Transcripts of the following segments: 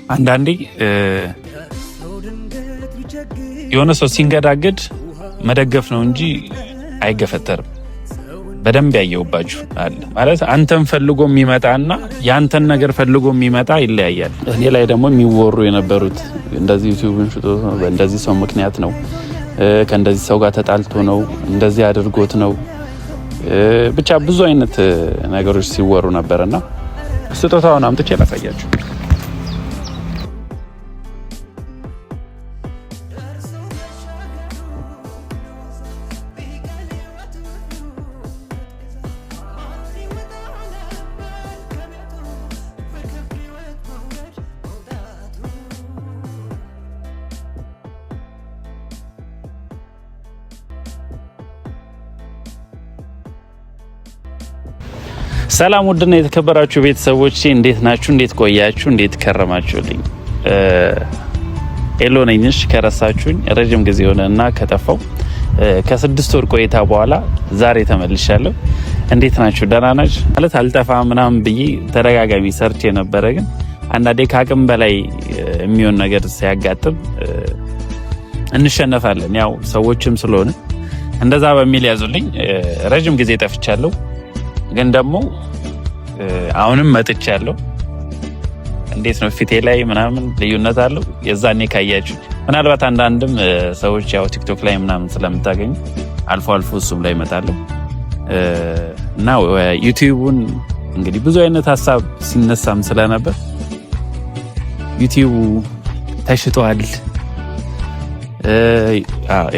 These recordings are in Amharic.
አንዳንዴ የሆነ ሰው ሲንገዳገድ መደገፍ ነው እንጂ አይገፈተርም። በደንብ ያየውባችሁ አለ ማለት አንተን ፈልጎ የሚመጣና ያንተን ነገር ፈልጎ የሚመጣ ይለያያል። እኔ ላይ ደግሞ የሚወሩ የነበሩት እንደዚህ ዩቲዩብን ሽጦ በእንደዚህ ሰው ምክንያት ነው፣ ከእንደዚህ ሰው ጋር ተጣልቶ ነው፣ እንደዚህ አድርጎት ነው፣ ብቻ ብዙ አይነት ነገሮች ሲወሩ ነበርና ስጦታውን አምጥቼ ላሳያችሁ። ሰላም ውድና የተከበራችሁ ቤተሰቦቼ እንዴት ናችሁ? እንዴት ቆያችሁ? እንዴት ከረማችሁልኝ? ኤሎ ነኝሽ። ከረሳችሁኝ ረጅም ጊዜ ሆነ እና ከጠፋው ከ6 ወር ቆይታ በኋላ ዛሬ ተመልሻለሁ። እንዴት ናችሁ? ደህና ናችሁ? ማለት አልጠፋ ምናምን ብዬ ተደጋጋሚ ሰርቼ የነበረ ግን አንዳንዴ ከአቅም በላይ የሚሆን ነገር ሲያጋጥም እንሸነፋለን። ያው ሰዎችም ስለሆነ እንደዛ በሚል ያዙልኝ። ረጅም ጊዜ ጠፍቻለሁ፣ ግን ደግሞ አሁንም መጥቻለሁ። እንዴት ነው ፊቴ ላይ ምናምን ልዩነት አለው? የዛኔ ካያችሁ ምናልባት አንዳንድም ሰዎች ያው ቲክቶክ ላይ ምናምን ስለምታገኙ አልፎ አልፎ እሱም ላይ እመጣለሁ እና ዩቲዩቡን እንግዲህ ብዙ አይነት ሀሳብ ሲነሳም ስለነበር ዩቲዩቡ ተሽጧል፣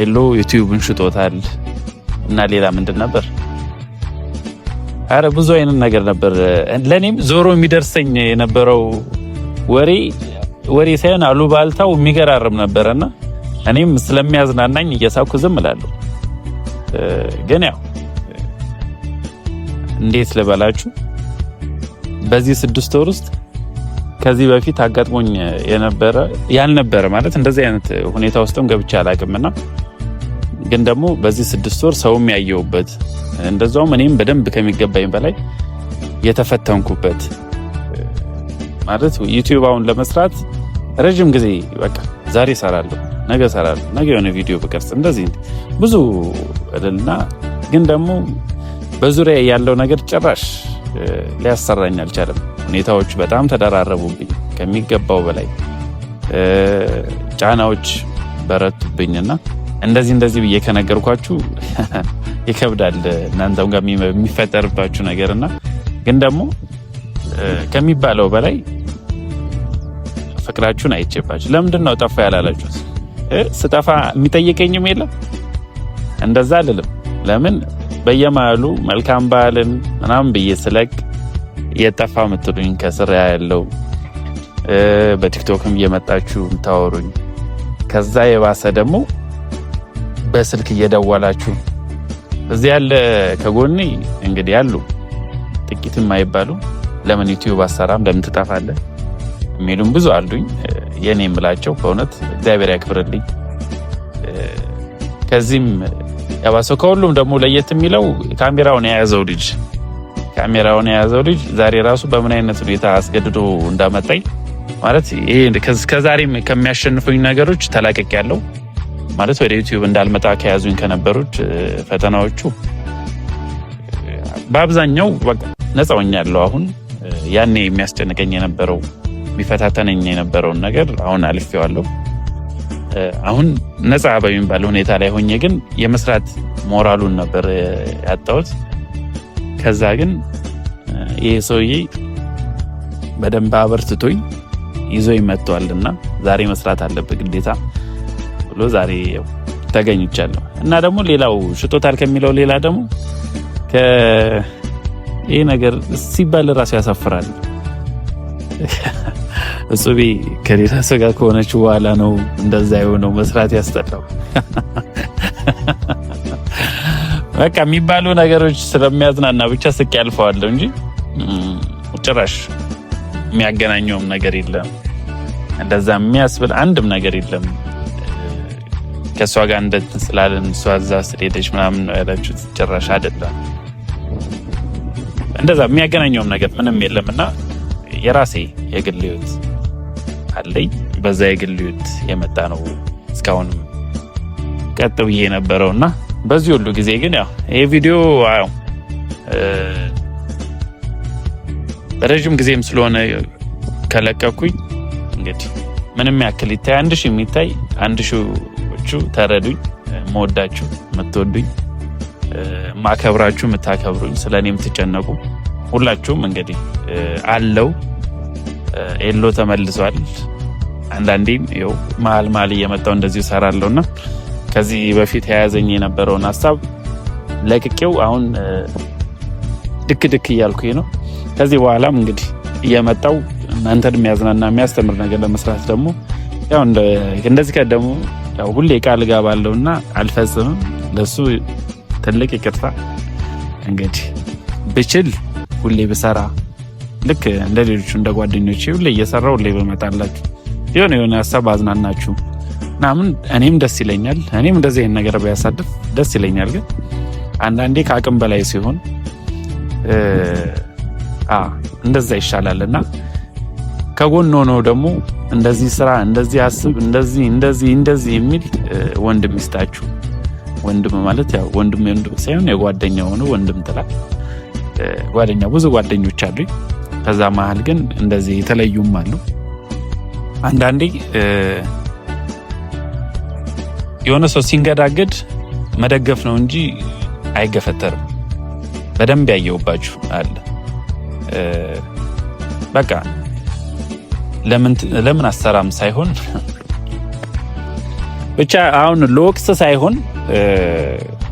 ኤሎ ዩቲዩቡን ሽጦታል እና ሌላ ምንድን ነበር? አረ ብዙ አይነት ነገር ነበር። ለእኔም ዞሮ የሚደርሰኝ የነበረው ወሬ ወሬ ሳይሆን አሉባልታው የሚገራርም ነበረና እኔም ስለሚያዝናናኝ እየሳኩ ዝም እላለሁ። ግን ያው እንዴት ልበላችሁ፣ በዚህ 6 ወር ውስጥ ከዚህ በፊት አጋጥሞኝ የነበረ ያልነበረ ማለት እንደዚህ አይነት ሁኔታ ውስጥም ገብቼ አላውቅምና ግን ደግሞ በዚህ 6 ወር ሰውም ያየውበት እንደዛውም እኔም በደንብ ከሚገባኝ በላይ የተፈተንኩበት ማለት ዩቲዩብ አሁን ለመስራት ረዥም ጊዜ በቃ ዛሬ እሰራለሁ፣ ነገ እሰራለሁ፣ ነገ የሆነ ቪዲዮ ብቀርጽ እንደዚህ ብዙ እልና ግን ደግሞ በዙሪያ ያለው ነገር ጭራሽ ሊያሰራኝ አልቻለም። ሁኔታዎች በጣም ተደራረቡብኝ፣ ከሚገባው በላይ ጫናዎች በረቱብኝና እንደዚህ እንደዚህ ብዬ ከነገርኳችሁ ይከብዳል እናንተም ጋር የሚፈጠርባችሁ ነገር እና ግን ደግሞ ከሚባለው በላይ ፍቅራችሁን አይቼባችሁ። ለምንድን ነው ጠፋ ያላላችሁት? ስጠፋ የሚጠይቀኝም የለም። እንደዛ አልልም። ለምን በየመሃሉ መልካም በዓልን ምናምን ብዬ ስለቅ የጠፋ የምትሉኝ ከስር ያለው በቲክቶክም እየመጣችሁ የምታወሩኝ፣ ከዛ የባሰ ደግሞ በስልክ እየደወላችሁ እዚህ ያለ ከጎኔ እንግዲህ ያሉ ጥቂት የማይባሉ ለምን ዩቲዩብ አሰራም ለምን ትጠፋለህ የሚሉም ብዙ አሉኝ። የኔ የምላቸው በእውነት እግዚአብሔር ያክብርልኝ። ከዚህም ያባሰው ከሁሉም ደግሞ ለየት የሚለው ካሜራውን የያዘው ልጅ ዛሬ ራሱ በምን አይነት ሁኔታ አስገድዶ እንዳመጣኝ ማለት ይሄ ከዛሬም ከሚያሸንፉኝ ነገሮች ተላቀቅ ያለው ማለት ወደ ዩቲዩብ እንዳልመጣ ከያዙኝ ከነበሩት ፈተናዎቹ በአብዛኛው በቃ ነፃ ሆኛለሁ። አሁን ያኔ የሚያስጨንቀኝ የነበረው የሚፈታተነኝ የነበረውን ነገር አሁን አልፌዋለሁ። አሁን ነፃ በሚባል ሁኔታ ላይ ሆኜ ግን የመስራት ሞራሉን ነበር ያጣሁት። ከዛ ግን ይሄ ሰውዬ በደንብ አበርትቶኝ ይዞኝ መጥቷል እና ዛሬ መስራት አለብህ ግዴታ ብሎ ዛሬ ተገኝቻለሁ። እና ደግሞ ሌላው ሽጦታል ከሚለው ሌላ ደግሞ ይህ ነገር ሲባል እራሱ ያሳፍራል። እጹቤ ከሌላ ሰው ጋር ከሆነች በኋላ ነው እንደዛ የሆነው፣ መስራት ያስጠላው። በቃ የሚባሉ ነገሮች ስለሚያዝናና ብቻ ስቄ ያልፈዋለሁ እንጂ ጭራሽ የሚያገናኘውም ነገር የለም። እንደዛ የሚያስብል አንድም ነገር የለም። ከእሷ ጋር እንደትን ስላለን እሷ እዛ ስለሄደች ምናምን ነው ያላችሁት። ጭራሽ አይደለም። እንደዛ የሚያገናኘውም ነገር ምንም የለም እና የራሴ የግል ህይወት አለኝ። በዛ የግል ህይወት የመጣ ነው እስካሁንም ቀጥ ብዬ የነበረው። እና በዚህ ሁሉ ጊዜ ግን ያው ይሄ ቪዲዮ ያው በረዥም ጊዜም ስለሆነ ከለቀኩኝ እንግዲህ ምንም ያክል ይታይ 1000 የሚታይ 1000ዎቹ ተረዱኝ። መወዳችሁ የምትወዱኝ፣ ማከብራችሁ የምታከብሩኝ፣ ስለ እኔ የምትጨነቁ ሁላችሁም እንግዲህ አለው ኤሎ ተመልሷል። አንዳንዴም ይኸው መሀል መሀል እየመጣው እንደዚሁ እሰራለሁና ከዚህ በፊት የያዘኝ የነበረውን ሀሳብ ለቅቄው አሁን ድክ ድክ እያልኩኝ ነው። ከዚህ በኋላም እንግዲህ እየመጣው እናንተን የሚያዝናና የሚያስተምር ነገር ለመስራት ደግሞ ያው እንደዚህ ቀደሙ ያው ሁሌ ቃል እገባለሁና አልፈጽምም። ለሱ ትልቅ ይቅርታ። እንግዲህ ብችል ሁሌ ብሰራ ልክ እንደ ሌሎቹ እንደ ጓደኞቼ ሁሌ እየሰራው ሁሌ በመጣላችሁ የሆነ የሆነ ሀሳብ አዝናናችሁ ምናምን እኔም ደስ ይለኛል። እኔም እንደዚህ አይነት ነገር ቢያሳድፍ ደስ ይለኛል። ግን አንዳንዴ ከአቅም በላይ ሲሆን እንደዛ ይሻላል። እና ከጎን ሆኖ ደግሞ እንደዚህ ስራ፣ እንደዚህ አስብ፣ እንደዚህ እንደዚህ እንደዚህ የሚል ወንድም ይስጣችሁ። ወንድም ማለት ያው ወንድም ወንድም ሳይሆን የጓደኛ ሆኖ ወንድም ትላል። ጓደኛ ብዙ ጓደኞች አሉኝ። ከዛ መሀል ግን እንደዚህ የተለዩም አሉ። አንዳንዴ የሆነ ሰው ሲንገዳገድ መደገፍ ነው እንጂ አይገፈተርም። በደንብ ያየውባችሁ አለ። በቃ ለምን አሰራም ሳይሆን ብቻ አሁን ለወቅስ ሳይሆን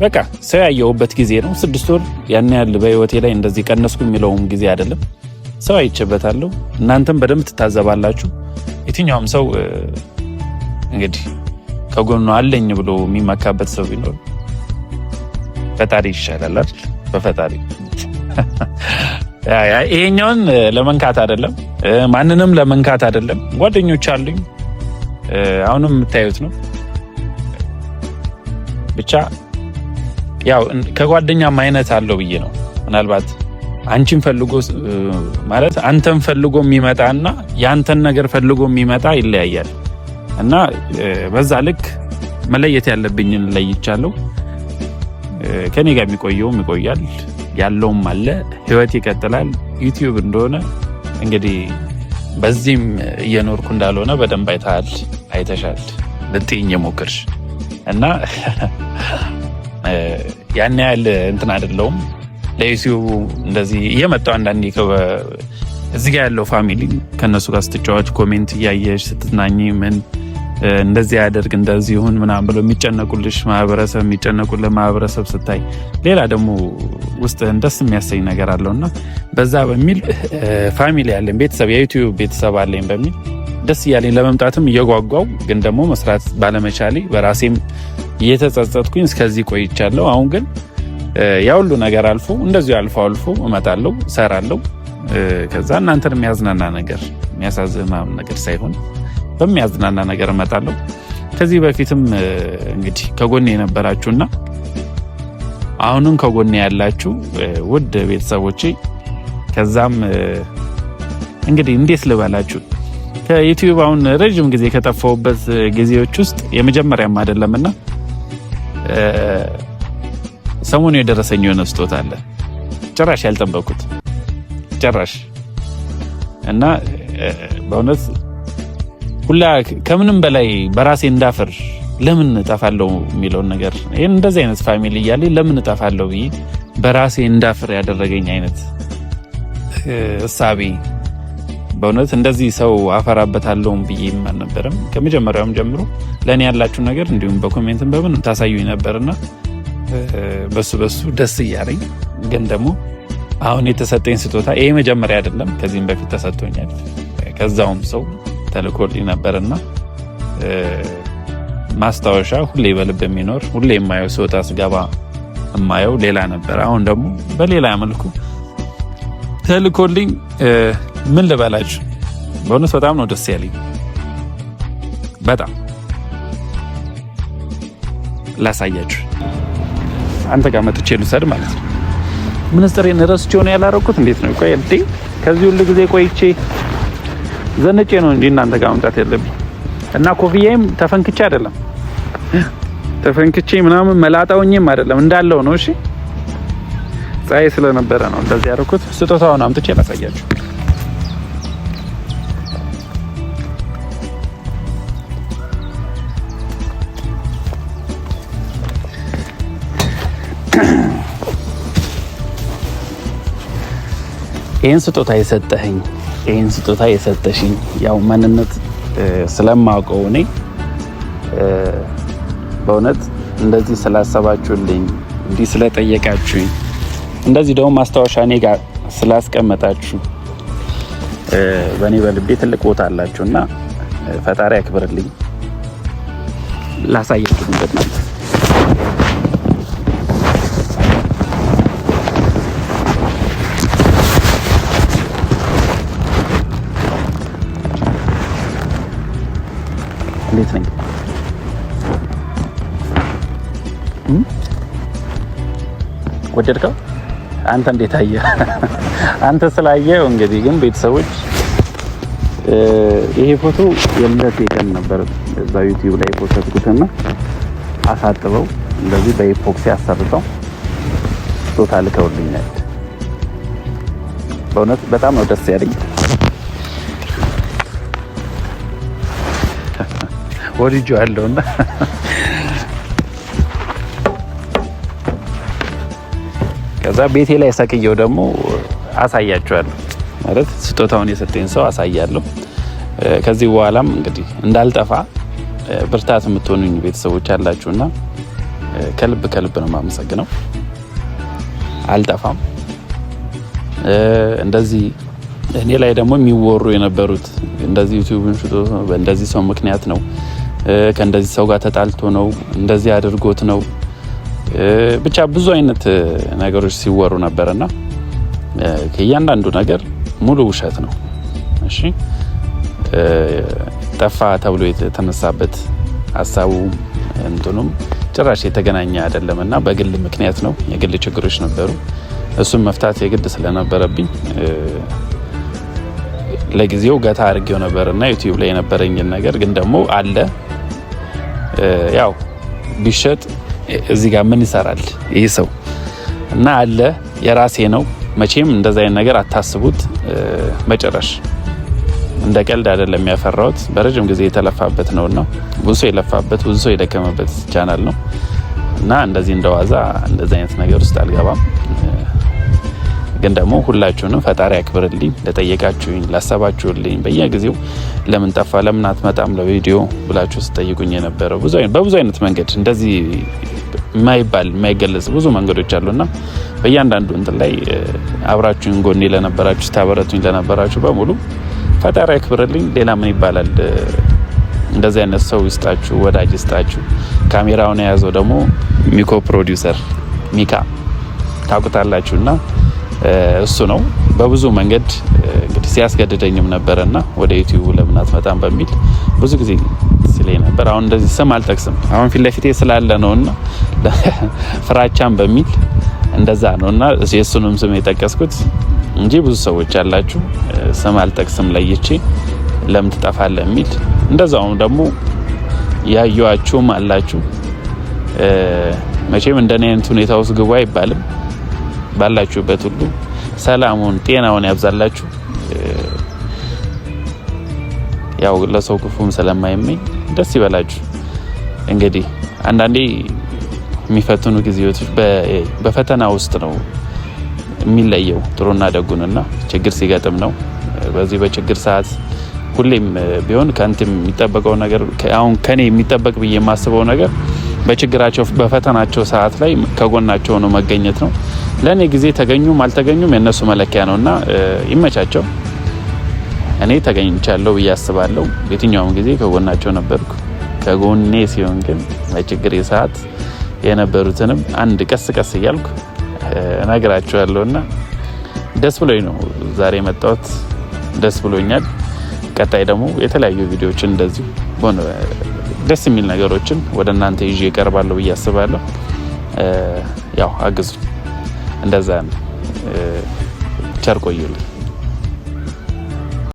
በቃ ሰው ያየውበት ጊዜ ነው። 6 ወር ያን ያህል በህይወቴ ላይ እንደዚህ ቀነስኩ የሚለውም ጊዜ አይደለም። ሰው አይቼበታለሁ። እናንተም በደንብ ትታዘባላችሁ። የትኛውም ሰው እንግዲህ ከጎኑ አለኝ ብሎ የሚመካበት ሰው ቢኖር ፈጣሪ ይሻላል አይደል? በፈጣሪ ይሄኛውን ለመንካት አይደለም፣ ማንንም ለመንካት አይደለም። ጓደኞች አሉኝ፣ አሁንም የምታዩት ነው። ብቻ ያው ከጓደኛም አይነት አለው ብዬ ነው። ምናልባት አንቺን ፈልጎ ማለት አንተን ፈልጎ የሚመጣና ያንተን ነገር ፈልጎ የሚመጣ ይለያያል። እና በዛ ልክ መለየት ያለብኝን ለይቻለሁ። ከኔ ጋር የሚቆየውም ይቆያል፣ ያለውም አለ፣ ህይወት ይቀጥላል። ዩቲዩብ እንደሆነ እንግዲህ በዚህም እየኖርኩ እንዳልሆነ በደንብ አይተሃል፣ አይተሻል፣ ልትይኝ የሞክርሽ እና ያን ያህል እንትን አይደለውም። ለዩቲዩቡ እንደዚህ እየመጣሁ አንዳንዴ እዚህ ጋር ያለው family ከእነሱ ጋር ስትጫወች comment እያየሽ ስትዝናኝ ምን እንደዚህ ያደርግ እንደዚህ ይሁን ምናምን ብሎ የሚጨነቁልሽ ማህበረሰብ፣ የሚጨነቁልህ ማህበረሰብ ስታይ ሌላ ደግሞ ውስጥህን ደስ የሚያሰኝ ነገር አለውና በዛ በሚል family አለኝ፣ ቤተሰብ፣ የዩቲዩብ ቤተሰብ አለኝ በሚል ደስ እያለኝ ለመምጣትም እየጓጓው ግን ደግሞ መስራት ባለመቻሌ በራሴም እየተጸጸትኩኝ እስከዚህ ቆይቻለሁ። አሁን ግን ያ ሁሉ ነገር አልፎ እንደዚሁ አልፎ አልፎ እመጣለሁ፣ እሰራለሁ። ከዛ እናንተን የሚያዝናና ነገር፣ የሚያሳዝን ነገር ሳይሆን በሚያዝናና ነገር እመጣለሁ። ከዚህ በፊትም እንግዲህ ከጎኔ የነበራችሁና አሁንም ከጎኔ ያላችሁ ውድ ቤተሰቦቼ፣ ከዛም እንግዲህ እንዴት ልበላችሁ፣ ከዩቲዩብ አሁን ረጅም ጊዜ ከጠፋሁበት ጊዜዎች ውስጥ የመጀመሪያም አይደለምና ሰሞኑ የደረሰኝ የሆነ ስጦታ አለ። ጭራሽ ያልጠበኩት ጭራሽ። እና በእውነት ሁላ ከምንም በላይ በራሴ እንዳፍር፣ ለምን እጠፋለሁ የሚለውን ነገር፣ ይሄን እንደዚህ አይነት family እያለ ለምን እጠፋለሁ ብዬ በራሴ እንዳፍር ያደረገኝ አይነት እሳቤ፣ በእውነት እንደዚህ ሰው አፈራበታለሁም ብዬም አልነበረም። ከመጀመሪያውም ጀምሮ ለእኔ ያላችሁ ነገር እንዲሁም በ comment ም በምንም ታሳዩኝ ነበርና በሱ በሱ ደስ እያለኝ ግን ደግሞ አሁን የተሰጠኝ ስጦታ ይሄ መጀመሪያ አይደለም። ከዚህም በፊት ተሰጥቶኛል። ከዛውም ሰው ተልኮልኝ ነበርና ማስታወሻ ሁሌ በልብ የሚኖር፣ ሁሌ የማየው፣ ስወጣ ስገባ የማየው ሌላ ነበር። አሁን ደግሞ በሌላ መልኩ ተልኮልኝ ምን ልበላችሁ፣ በእውነት በጣም ነው ደስ ያለኝ። በጣም ላሳያችሁ፣ አንተ ጋር መጥቼ ልውሰድ ማለት ነው። ምንስጥሬን ረስቼው ነው ያላረኩት። እንዴት ነው? ቆይ እንዴ፣ ከዚህ ሁሉ ጊዜ ቆይቼ ዘንጬ ነው እንጂ እናንተ ጋር መምጣት ያለብኝ። እና ኮፍያዬም ተፈንክቼ አይደለም፣ ተፈንክቼ ምናምን መላጣውኝም አይደለም፣ እንዳለው ነው። እሺ ፀሐይ ስለነበረ ነው እንደዚህ ያደረኩት። ስጦታውን አምጥቼ ላሳያችሁ። ይህን ስጦታ የሰጠኸኝ፣ ይህን ስጦታ የሰጠሽኝ፣ ያው ማንነት ስለማውቀው እኔ በእውነት እንደዚህ ስላሰባችሁልኝ፣ እንዲህ ስለጠየቃችሁኝ፣ እንደዚህ ደግሞ ማስታወሻ እኔ ጋር ስላስቀመጣችሁ በእኔ በልቤ ትልቅ ቦታ አላችሁና ፈጣሪ ያክብርልኝ። ላሳያችሁ እንደናንተ እንዴት ነኝ? ወደድከው? አንተ እንዴት አየህ? አንተ ስላየው እንግዲህ ግን ቤተሰቦች ይሄ ፎቶ የልደቴ ቀን ነበር እዛ ዩቲዩብ ላይ post ኩትና አሳጥበው እንደዚህ በ epoxy አሰርተው ስጦታ ልከውልኛል። በእውነት በጣም ነው ደስ ያለኝ። ወድጄዋለሁና ከዛ ቤቴ ላይ ሰቅየው ደግሞ አሳያችኋለሁ። ማለት ስጦታውን የሰጠኝ ሰው አሳያለሁ። ከዚህ በኋላም እንግዲህ እንዳልጠፋ ብርታት የምትሆኑኝ ቤተሰቦች አላችሁና ከልብ ከልብ ነው የማመሰግነው። አልጠፋም። እንደዚህ እኔ ላይ ደግሞ የሚወሩ የነበሩት እንደዚህ ዩቲዩብን ሽጦ በእንደዚህ ሰው ምክንያት ነው፣ ከእንደዚህ ሰው ጋር ተጣልቶ ነው፣ እንደዚህ አድርጎት ነው፣ ብቻ ብዙ አይነት ነገሮች ሲወሩ ነበርና ከእያንዳንዱ ነገር ሙሉ ውሸት ነው። እሺ ጠፋ ተብሎ የተነሳበት ሀሳቡ እንትኑም ጭራሽ የተገናኘ አይደለም እና በግል ምክንያት ነው። የግል ችግሮች ነበሩ። እሱን መፍታት የግድ ስለነበረብኝ ለጊዜው ገታ አድርጌው ነበር እና ዩቲዩብ ላይ የነበረኝን ነገር ግን ደግሞ አለ፣ ያው ቢሸጥ እዚህ ጋር ምን ይሰራል ይህ ሰው እና አለ፣ የራሴ ነው። መቼም እንደዛ አይነት ነገር አታስቡት። መጨረሽ እንደ ቀልድ አይደለም ያፈራሁት። በረጅም ጊዜ የተለፋበት ነውና ብዙ ሰው የለፋበት፣ ብዙ ሰው የደከመበት ቻናል ነው እና እንደዚህ እንደዋዛ እንደዚህ አይነት ነገር ውስጥ አልገባም። ግን ደግሞ ሁላችሁንም ፈጣሪ ያክብርልኝ። ለጠየቃችሁኝ፣ ላሰባችሁልኝ፣ በየጊዜው ለምን ጠፋ ለምን አትመጣም ለቪዲዮ ብላችሁ ስጠይቁኝ የነበረው በብዙ አይነት መንገድ እንደዚህ የማይባል የማይገለጽ ብዙ መንገዶች አሉና በእያንዳንዱ እንትን ላይ አብራችሁኝ ጎኔ ለነበራችሁ፣ ስታበረቱኝ ለነበራችሁ በሙሉ ፈጣሪ ያክብርልኝ። ሌላ ምን ይባላል? እንደዚህ አይነት ሰው ይስጣችሁ፣ ወዳጅ ይስጣችሁ። ካሜራውን የያዘው ደግሞ ሚኮ ፕሮዲውሰር ሚካ ታውቁታላችሁና እሱ ነው። በብዙ መንገድ እንግዲህ ሲያስገድደኝም ነበረና ወደ ዩቲዩብ ለምን አትመጣም በሚል ብዙ ጊዜ ሲለኝ ነበር። አሁን እንደዚህ ስም አልጠቅስም፣ አሁን ፊት ለፊቴ ስላለ ነውና ፍራቻም በሚል እንደዛ ነውና የእሱንም ስም የጠቀስኩት እንጂ ብዙ ሰዎች ያላችሁ ስም አልጠቅስም ለይቼ ለምን ትጠፋለህ የሚል፣ እንደዛውም ደግሞ ያዩዋችሁም አላችሁ። መቼም እንደኔ አይነት ሁኔታ ውስጥ ግቡ አይባልም። ባላችሁበት ሁሉ ሰላሙን ጤናውን ያብዛላችሁ። ያው ለሰው ክፉም ስለማይመኝ ደስ ይበላችሁ። እንግዲህ አንዳንዴ የሚፈትኑ ጊዜዎች በፈተና ውስጥ ነው የሚለየው ጥሩና ደጉንና ችግር ሲገጥም ነው። በዚህ በችግር ሰዓት ሁሌም ቢሆን ከአንተ የሚጠበቀው ነገር፣ አሁን ከኔ የሚጠበቅ ብዬ የማስበው ነገር በችግራቸው በፈተናቸው ሰዓት ላይ ከጎናቸው ሆኖ መገኘት ነው። ለእኔ ጊዜ ተገኙም አልተገኙም የእነሱ መለኪያ ነውና ይመቻቸው። እኔ ተገኝቻለሁ ብዬ አስባለሁ። የትኛውም ጊዜ ከጎናቸው ነበርኩ። ከጎኔ ሲሆን ግን በችግሬ ሰዓት የነበሩትንም አንድ ቀስ ቀስ እያልኩ እነግራችኋለሁና ደስ ብሎኝ ነው ዛሬ የመጣሁት። ደስ ብሎኛል። ቀጣይ ደግሞ የተለያዩ ቪዲዮዎችን እንደዚሁ ደስ የሚል ነገሮችን ወደ እናንተ ይዤ እቀርባለሁ ብዬ አስባለሁ። ያው አግዙኝ። እንደዛ ነው። ቸር ቆዩልኝ።